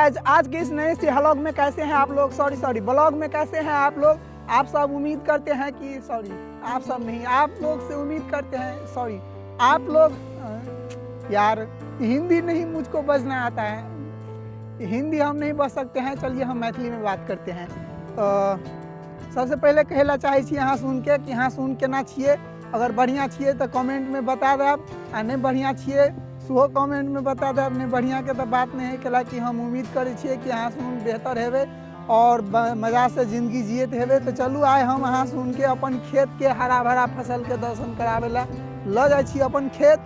Guys, आज के इस नए से व्लॉग में कैसे हैं आप लोग, सॉरी सॉरी ब्लॉग में कैसे हैं आप लोग। आप सब उम्मीद करते हैं कि सॉरी आप सब नहीं, आप लोग से उम्मीद करते हैं, सॉरी आप लोग, यार हिंदी नहीं मुझको बजना आता है, हिंदी हम नहीं बज सकते हैं, चलिए हम मैथिली में बात करते हैं। तो सबसे पहले कहला चाहै छी अहाँ सुनके कि अहाँ सुन केना छियै, अगर बढ़िआँ छियै तऽ कमेंटमे बता देब, आ नहि बढ़िआँ छियै सेहो कमेंटमे बता देब। नहि बढ़िआँके तऽ बात नहि है, कैला कि हम उम्मीद करै छियै कि अहाँ सुन बेहतर हेबै और मजासँ जिंदगी जियैत हेबै। तऽ चलू आइ हम अहाँ सुनके अपन खेतके हरा भरा फसलके दर्शन कराबै लए लऽ जाइ छी अपन खेत।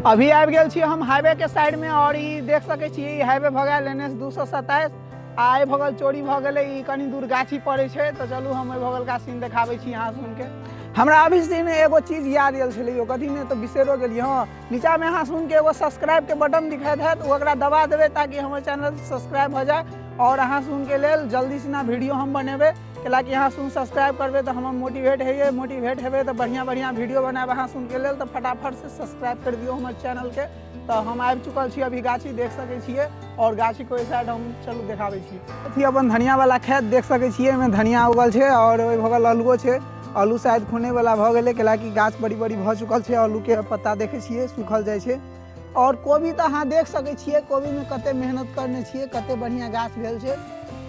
अभी आबि गेल छी हम हाईवे के साइडमे और ई देख सकै छी ई हाईवे भऽ गेल एन एस 227, आ एहि बगल चोरी भऽ गेलै, ई कनि दूर गाछी पड़ै छै। तऽ चलू हम एहि बगलका सीन देखाबै छी अहाँ सुनके। हमरा अभी सीन एगो चीज याद आयल छलै यौ, कथी नहि तऽ बिसरो गेलियै। हँ, नीचाँमे अहाँ सुनके एगो सब्सक्राइबके बटन दिखाइत हैत, ओकरा दबा देबै ताकि हमर चैनल सब्सक्राइब भऽ जाय और अहाँ सुनके लेल जल्दी सिना वीडियो हम बनेबै। कैलाकि अहाँ सुन सब्सक्राइब करबै तऽ हमर मोटिवेट होइए, मोटिवेट हेबै तऽ बढ़िआँ बढ़िआँ वीडियो बनायब अहाँ सुनके लेल। तऽ फटाफट से सब्सक्राइब कर दियौ हमर चैनलके। तऽ हम आबि चुकल छी अभी गाछी देख सकै छियै और गाछीके ओहि साइड हम चलू देखाबै छी। अथी अपन धनिया वाला खेत देख सकै छियै, एहिमे धनिया उगल छै और ओहि बगल आलुओ छै। आलू शायद खुने वाला भऽ गेलै, कैलाकि गाछ बड़ी बड़ी भऽ चुकल छै। आलूके पत्ता देखै छियै सूखल जाइ छै। और कोबी तऽ अहाँ देख सकै छियै, कोबीमे कते मेहनत करने छियै, कते बढ़िआँ गाछ भेल छै।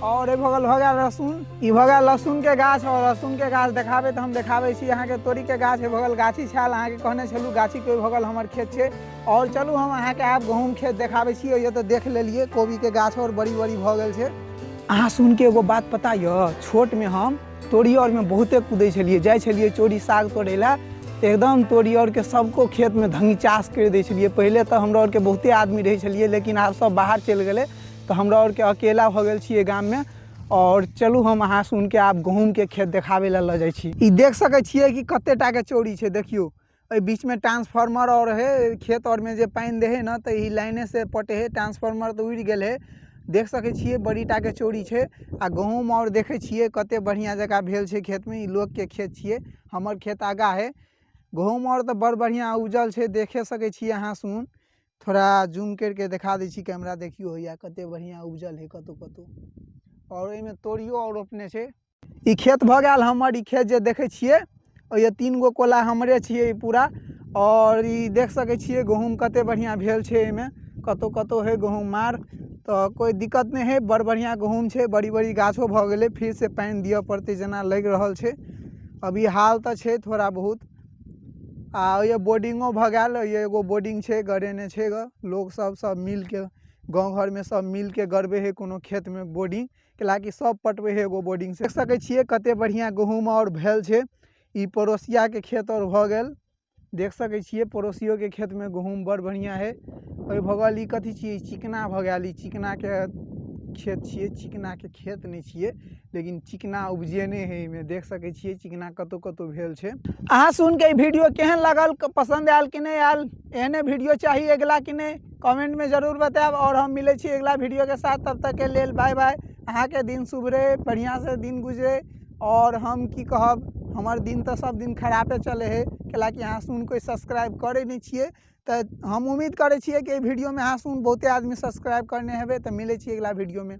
और एहि बगल भऽ गेल लहसुन, ई भऽ गेल लहसुनके गाछ। और लहसुनके गाछ देखाबै तऽ हम देखाबै छी अहाँके तोरीके गाछ। एहि बगल गाछी छल, अहाँके कहने छलहुँ गाछीके ओहि बगल हमर खेत छै। और चलू हम अहाँके आब गहूँम खेत देखाबै छी। ओहिए तऽ देख लेलियै कोबीके गाछ और बड़ी बड़ी भऽ गेल छै। अहाँ सुनके एगो बात पता यऽ, छोटमे हम तोरी आरमे बहुते कूदै छलियै, जाइ छलियै चोरी साग तोड़ै लए तऽ एकदम तोरी आरके सबको खेतमे धङ्गिचास करि दै छलियै। पहिले तऽ हमरा आरके बहुते आदमी रहै छलियै, लेकिन आब सब बाहर चलि गेलै तऽ हमरा आरके अकेला भऽ गेल छियै गाममे। और चलू हम अहाँ सुनके आब गहूँमके खेत देखाबै लए लऽ जाइ छी। ई देख सकै छियै कि कते टाके चौरी छै, देखियौ एहि बीचमे ट्रांसफार्मर आओर है, खेत आओरमे जे पानि दै हइ ने तऽ ई लाइनेसँ पटै हइ, ट्रांसफार्मर तऽ उड़ि गेल हइ। देख सकै छियै बड़ी टाके चौरी छै। आ गहूँम आओर देखै छियै कते बढ़िआँ जकाँ भेल छै खेतमे। ई लोकके खेत छियै, हमर खेत आगाँ हइ। गहूँम आओर तऽ बड़ बढ़िआँ उपजल छै, देखे सकै छियै अहाँ सुन। थोड़ा जूम करिके देखा दै छी कैमरा, देखियौ हैया कते बढ़िआँ उपजल हइ कतहु कतहु। आओर ओहिमे तोरियो आओर रोपने छै। ई खेत भऽ गेल हमर, ई खेत जे देखै छियै ओहिमे 3 गो कोला हमरे छियै ई पूरा। आओर ई देख सकै छियै गहूँम कते बढ़िआँ भेल छै, एहिमे कतहु कतहु हइ गहूँम मार, तऽ कोइ दिक्कत नहि हइ, बड़ बढ़िआँ गहूँम छै। बड़ी बड़ी गाछो भऽ गेलै, फिरसँ पानि दिअ पड़तै जेना लागि रहल छै अभी हाल तऽ छै थोड़ा बहुत। आ ओहिमे बोर्डिंगो भऽ गेल, ओहिमे एगो बोर्डिंग छै गड़ेने छै गऽ, लोक सब सब मिलके गाँव घरमे सब मिलके गड़बै हइ कोनो खेतमे बोर्डिंग, कैलाकि सब पटबै हइ एगो बोर्डिंगसँ। देख सकै छियै कते बढ़िआँ गहूँम आओर भेल छै। ई पड़ोसियाके खेत आओर भऽ गेल, देख सकै छियै पड़ोसियोके खेतमे गहूँम बड़ बढ़िआँ हइ। ओहि बगल ई कथी छियै, चिकना भऽ गेल, ई चिकनाके खेत छियै, चिकनाके खेत नहि छियै लेकिन चिकना उपजेने हइ एहिमे, देख सकै छियै चिकना कतहु कतहु भेल छै। अहाँ सुनके ई वीडियो केहन लागल, पसन्द आयल कि नहि आयल, एहने वीडियो चाही अगिला कि नहि, कमेंटमे जरूर बतायब। और हम मिलै छी अगिला वीडियोके साथ, तब तकके लेल बाय बाय। अहाँके दिन शुभ रहै, बढ़िआँसँ दिन गुजरै। और हम की कहब, हमर दिन तऽ सब दिन खरापे चलै हइ, कैलाकि अहाँ सुन कोइ सब्सक्राइब करै नहि छियै। तऽ हम उम्मीद करै छियै कि एहि वीडियोमे अहाँ सुन बहुते आदमी सब्सक्राइब करने हेबै। तऽ मिलै छी अगिला वीडियोमे।